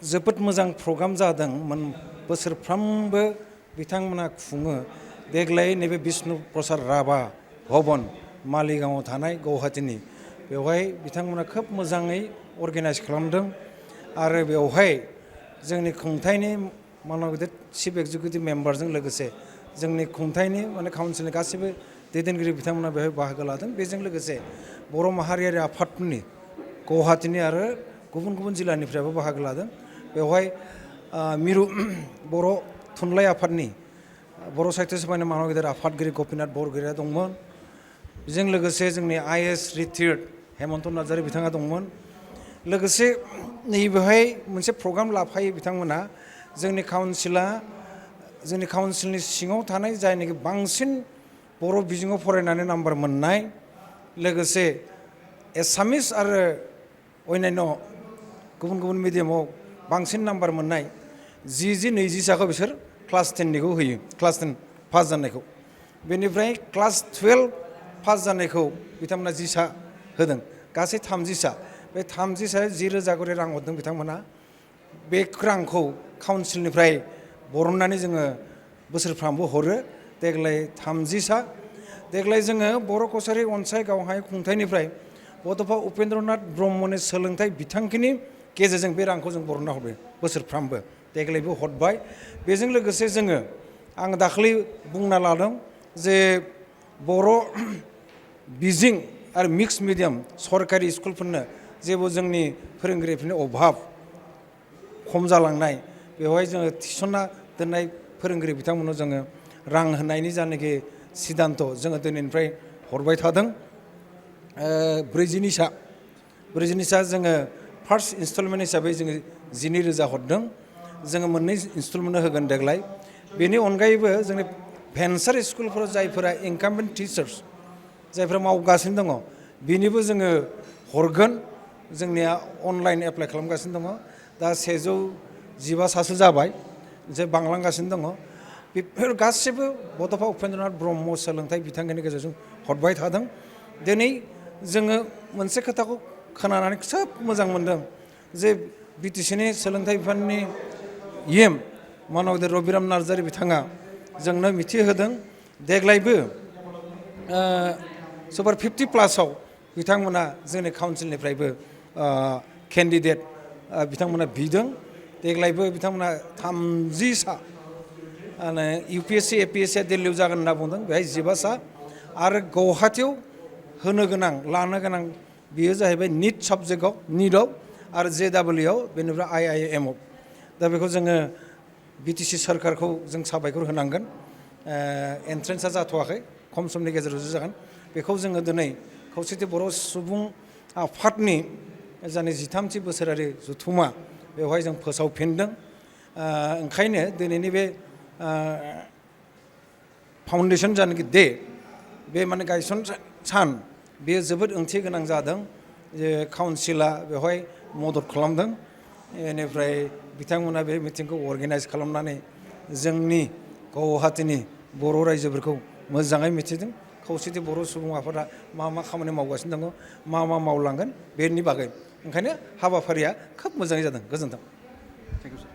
जोबोद मोजां प्रग्राम जादों बोसोरफ्रामबो बिथांमोना खुङो देग्लाय नैबे बिष्णु प्रसाद राभा भवन मालिगांआव थानाय गुवाहाटीनि बेवहाय बिथांमोना खोब मोजाङै अर्गानाइज खालामदों आरो बेवहाय जोंनि खुंथायनि मानगिदिर चिफ एक्जिकिउटिभ मेम्बारजों लोगोसे जोंनि खुंथायनि काउन्सिलनि गासिबो दैदेनगिरि बिथांमोना बेवहाय बाहागो लादों बेजों लोगोसे बर' माहारियारि आफादनि गुवाहाटीनि आरो गुबुन गुबुन जिल्लानिफ्रायबो बाहागो लादों बेवहाय मिरु बर' थुनलाइ आफादनि बर' साहित्य सभानि मानगिदिर आफादगिरि गपिनाथ बरगयारिया दंमोन बेजों लोगोसे जोंनि आइएएस रिटायार्ड हेमन्त नार्जारि बिथाङा दंमोन लोगोसे नैबेहाय मोनसे प्रग्राम लाफायो बिथांमोना जोंनि काउन्सिलनि सिङाव थानाय जायनाखि बांसिन बर' बिजोङाव फरायनानै नाम्बार मोननाय लोगोसे एसामिस आरो अन्यान्य गुबुन गुबुन मिडियामाव बांसिन नाम्बार मोननाय 20-20साखौ बिसोर क्लास 10निखौ होयो क्लास 10 पास जानायखौ बेनिफ्राय क्लास 12 पास जानायखौ बिथांमोना 10सा होदों गासै 30सा बे 30साया 10,000 करि रां हरदों बिथांमोना बे रांखौ काउन्सिलनिफ्राय बरननानै जोङो बोसोरफ्रामबो हरो देग्लाय 30सा देग्लाय जोङो बर' कछारी अनसाय गावहाय खुंथायनिफ्राय बड'फा उपेन्द्रनाथ ब्रह्मनि सोलोंथाइ बिथांखिनि गेजेरजों बे रांखौ जों बरनना हरबाय बोसोरफ्रामबो देग्लायबो हरबाय बेजों लोगोसे जोङो आं दाखालि बुंना लादों जे बर' बिजों आरो मिक्स मिडियाम सरकारि स्कुलफोरनो जेबो जोंनि फोरोंगिरिफोरनि अभाब खम जालांनाय बेवहाय जोङो थिसनना दोननाय फोरोंगिरि बिथांमोननो जोङो रां होनायनि जानाखि सिद्धान्त जोङो दिनैनिफ्राय हरबाय थादों 40निसा जोङो फार्स्ट इनस्टलमेन्ट हिसाबै जोङो 12,000 हरदों जोङो मोननै इनस्टलमेन्ट होगोन देग्लाय बेनि अनगायैबो जोंनि भेन्सार स्कुलफोराव जायफोरा इनकाम्बेन्ट टिचार्स जायफोरा मावगासिनो दङ बिनिबो जोङो हरगोन जोंनिया अनलाइन एप्लाइ खालामगासिनो दङ दा 115सासो जाबाय जे बांलांगासिनो दङ बेफोर गासिबो बड'फा उपेन्द्रनाथ ब्रह्म सोलोंथाइ बिथांखिनि गेजेरजों हरबाय थादों दिनै जोङो मोनसे खोथाखौ खोनानानै खोब मोजां मोनदों जे बिटिसिनि सोलोंथाइ बिफाननि मानगिदिर रबिराम नार्जारि बिथाङा जोंनो मिथिहोदों देग्लायबो सुपार 50+ बिथांमोना जोंनि काउन्सिलनिफ्रायबो केन्डिडेट बिथांमोना बिदों देग्लायबो बिथांमोना 30सा UPSC APSC दिल्लीयाव जागोन होनना बुंदों बेहाय 15सा आरो गुवाहाटीयाव लानो गोनां बेयो जाहैबाय निट साबजेक्टआव निटआव आरो JEEआव बेनिफ्राय IIMआव दा बेखौ जोङो बिटिसि सरकारखौ जों साबायखर होनांगोन एन्ट्रेन्सआ जाथ'वाखै खम समनि गेजेरावसो जागोन बेखौ जोङो दिनै खौसेथि बर' सुबुं आफादनि जानि 13थि बोसोरारि जथुम्मा बेवहाय जों फोसावफिनदों ओंखायनो दिनैनि बे फाउन्डेसन जानाखि डे बे गायसन सान बेयो जोबोद ओंथि गोनां जादों जे काउन्सिला बेवहाय मदद खालामदों बेनिफ्राय बिथांमोना बे मिटिंखौ अर्गानाइज खालामनानै जोंनि गुवाहाटीनि बर' रायजोफोरखौ मोजाङै मिथिदों खौसेथि बर' सुबुं आफादा मा खामानि मावगासिनो दङ मा मावलांगोन बेनि बागै ओंखायनो हाबाफारिया खोब मोजाङै जादों गोजोन्थों।